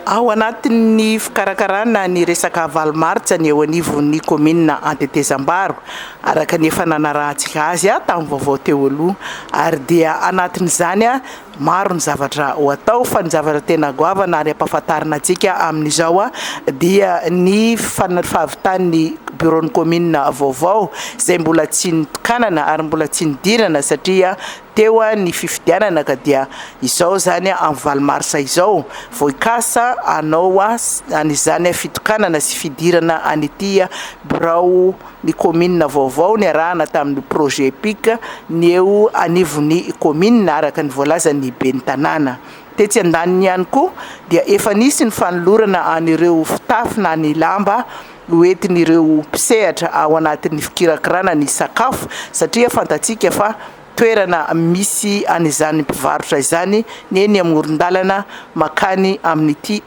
Ao anatin'ny fikarakarana ny resaka valo martsa ny eo anivon'ny kaominina Antetezambaro, araka ny efa nanarahantsika azy tamin'ny vaovao teo aloha, ary dia anatin'izany maro ny zavatra ho atao fa ny zavatra tena goavana ary ampahafantarina antsika amin'izao dia ny fahavitan'ny biraon'ny kaominina vaovao izay mbola tsy nitokanana ary mbola tsy nidirana satria Teo ny fifidianana ka dia izao izany amin'ny valo marsa izao vao hikasa hanao an'izany fitokanana sy fidirana an'ity birao ny kaominina vaovao niarahana tamin'ny projet Epic ny eo anivon'ny kaominina araka ny voalazan'ny ben'ny tanàna. Tetsy andaniny ihany koa dia efa nisy ny fanolorana an'ireo fitafy na ny lamba hoentin'ireo mpisehatra ao anatin'ny fikirakirana ny sakafo satria fantatsika fa toerana misy an'izany mpivarotra izany ny eny amoron-dalana makany amin'ity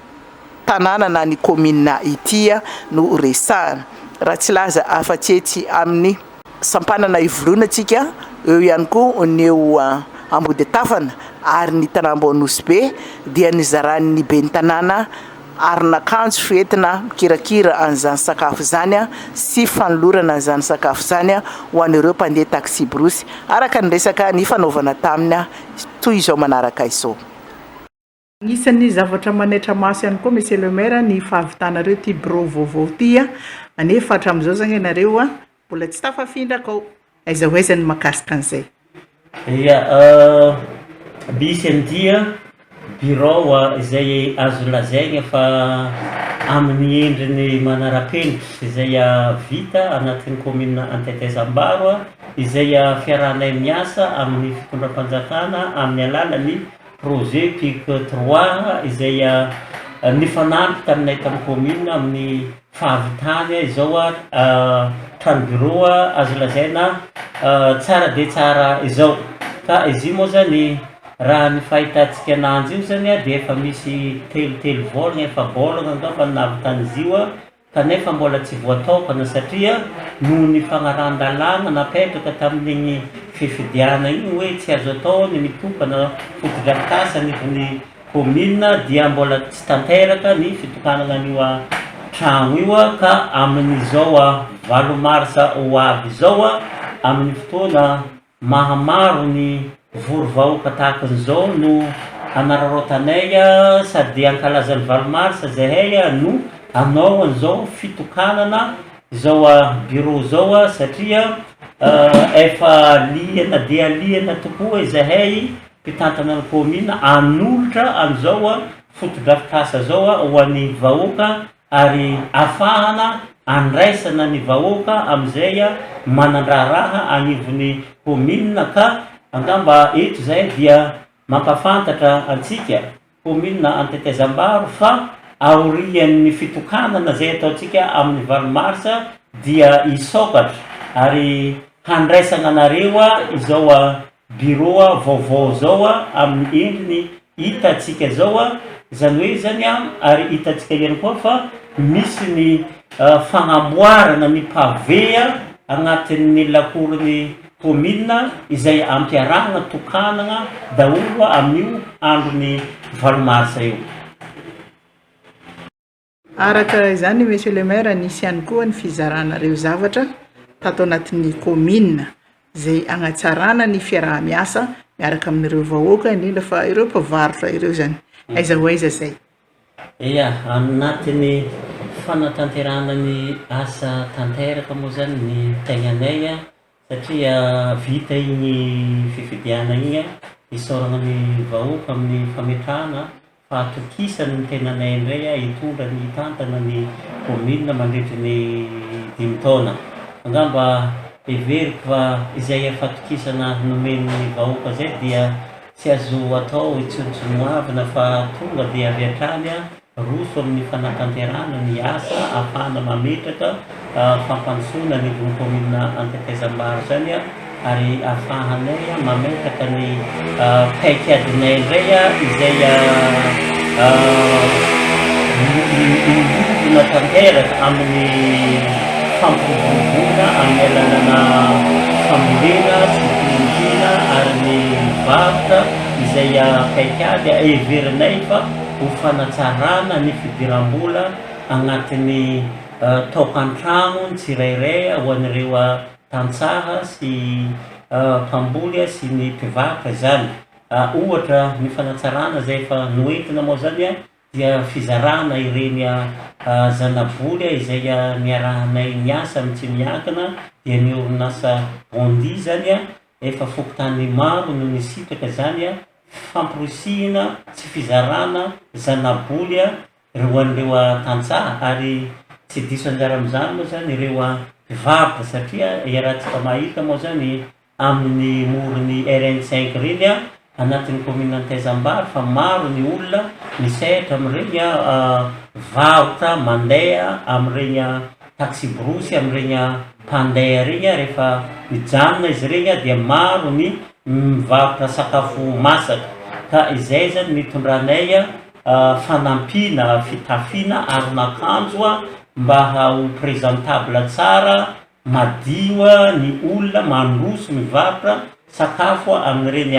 tanàna na ny kaominina ity no resahana. Raha tsy hilaza afa-tsy etsy amin'ny sampanana Ivoloina tsika, eo ihany koa ny eo Amboditafana ary ny tanàmbo Anosibe dia nizaran'ny ben'ny tanàna aron'akanjo fentina mikirakira an'izany sakafo izany sy fanolorana an'izany sakafo izany ho an'ireo mpandeha taksibrosy, araka ny resaka nifanaovana taminy toy izao manaraka izao. Anisan'ny zavatra manaitra maso ihany koa Monsieur le Maire ny fahavitanareo ity birao vaovao ity anefa hatramin'izao izany ianareo mbola tsy tafafindra kao. Aiza ho aiza ny mahakasika an'izay? Ia, misy an'ity birao izay azo lazaina fa amin'ny endriny manara-penitra izay vita anatin'ny kaominina Antetezambaro izay fiarahanay miasa amin'ny fitondram-panjakana amin'ny alalan'ny projet pic trois izay nifanampy taminay tamin'ny kaominina amin'ny fahavitany izao trano bureau azo lazaina tsara dia tsara izao. Ka izy io moa zany raha ny fahitantsika ananjy io zany dia efa misy telotelo vôlagna efa-bôlagna angamba ny nahavitan'izy io kanefa mbola tsy voataokana satria noho ny fagnarahan-dalàna napetraka tamin'igny fifidianana igny hoe tsy azo atao ny mitokana fotodrafitrasa anivon'ny kaominina dia mbola tsy tanteraka ny fitokanana an'io trano io ka amin'izao valo marsa ho avy izao amin'ny fotoana mahamaro ny vory vahoaka tahaka an'izao no hanararaotanay sady hankalaza ny valo marsa zahay no hanao an'izao fitokanana izao bureau izao satria efa liana dia liana tokoa izahay mpitantana ny kaominina hanolotra an'izao fotodrafitrasa izao ho an'ny vahoaka ary afahana andraisana ny vahoaka amin'izay manan-draharaha anivon'ny kaominina ka angamba eto izahay dia mampafantatra antsika kaominina Antetezambaro fa aorian'ny fitokanana izay ataontsika amin'ny valo marsa dia hisokatra ary handraisana anareo izao Bureau vaovao zao amin'ny endriny hitantsika zao, izany hoe zany ary hitantsika ihany koa fa misy ny fagnamboarana ny pavé agnatin'ny lakoron'ny commune izay ampiarahana tokanagna daholo amin'io andron'ny valo marsa io. Araka izany Monsieur le Maire, nisy ihany koa ny fizarana ireo zavatra tato anatin'ny kaominina izay hanatsarana ny fiaraha-miasa miaraka amin'ireo vahoaka indrindra fa ireo mpivarotra ireo izany. Aiza ho aiza izay? Ia, anatin'ny fanatanterahana ny asa tanteraka moa izany ny tegnanay satria vita iny fifidianana iny, isaorana ny vahoaka amin'ny fametrahana Fahatokisany ny tenanay indray hitondra ny hitantana ny kaominina mandritry ny dimy taona. Angamba heveriko fa izay fatokisana nomen'ny vahoaka izay dia tsy azo atao hitsinontsinoavina fa tonga dia avy hatrany roso amin'ny fanatanterahana ny asa ahafahana mametraka fampandrosoana anivon'ny kaominina Antetezambaro izany ary ahafahanay mametraka ny paikadinay indray izay miombona tanteraka amin'ny fampiroboroboana amin'ny alalana fambolena sy fiompiana ary ny varotra izay paikady heverinay fa. ho fanatsarana ny fidiram-bola agnatin'ny tokantragno ny tsirairay ho an'ireo tantsaha sy mpamboly sy ny mpivarotra izany. Ohatra ny fanatsarana izay efa noentina moa izany dia fizarana ireny zana-boly izay niarahanay niasa amin'ny tsy miankina dia ny orinasa Bondi izany, efa fokontany maro no nisitraka izany famporisihina sy fizarana zana-boly ho an'ireo tantsaha ary tsy diso anjara amin'izany moa izany ireo mpivarotra satria iarahantsika mahita moa izany amin'ny moron'ny RN cinq ireny anatin'ny commune Antaizambary fa maro ny olona misehatra amin'ireny varotra mandeha amin'ireny taxi-brousse amin'ireny mpandeha ireny rehefa mijanona izy ireny dia maro ny mivarotra sakafo masaka ka izay zany nitondranay fanampiana fitafiana aron'akanjo mba ho présentable tsara Madio ny olona mandroso mivarotra sakafo amin'ireny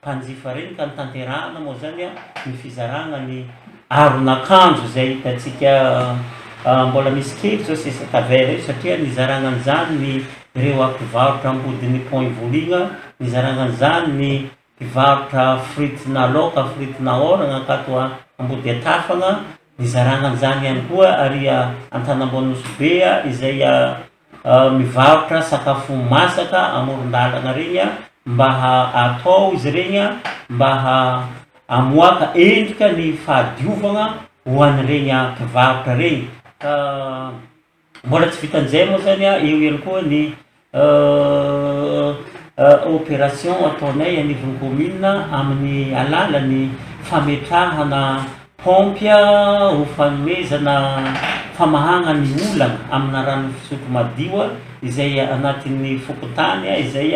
mpanjifa ireny ka notanterahana moa izany ny fizarana ny aron'akanjo izay hitantsika mbola misy kely izao sisa tavela io satria nizarana an'izany ny ireo mpivarotra ambodin'ny pont Ivoriana, nizarana an'izany ny Mpivarotra frity na laoka, frity na oragna akato Ambodiatafagna, nizaragna an'izany ihany koa ary Antanambao Nosy Be izay mivarotra sakafo masaka amoron-dalagna regny mba atao izy regny mba hamoaka endrika ny fahadiovagna ho an'iregny mpivarotra regny ka Mbola tsy vitan'izay moa zany a, eo ihany koa ny opération ataonay anivon'ny commune amin'ny alalan'ny fametrahana paompy ho fanomezana famahagna ny olana amina rano fisotro madio izay anatin'ny fokontany izay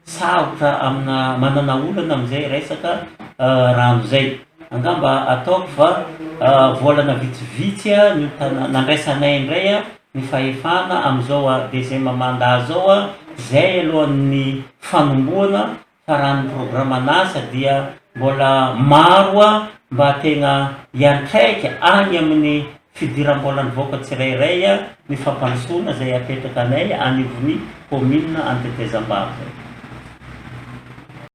Sarotra amina manana olana amin'izay resaka rano izay. Angamba ataoko fa volana vitsivitsy no nandraisanay indray ny fahefana amin'izao deuxième mandat izao, izay alohan'ny fanombohana fa raha ny programan'asa dia mbola maro mba tena hiantraika any amin'ny fidiram-bolan'ny vahoaka tsirairay ny fampandrosoana izay apetraka anay anivon'ny kaominina Antetezambaro izay.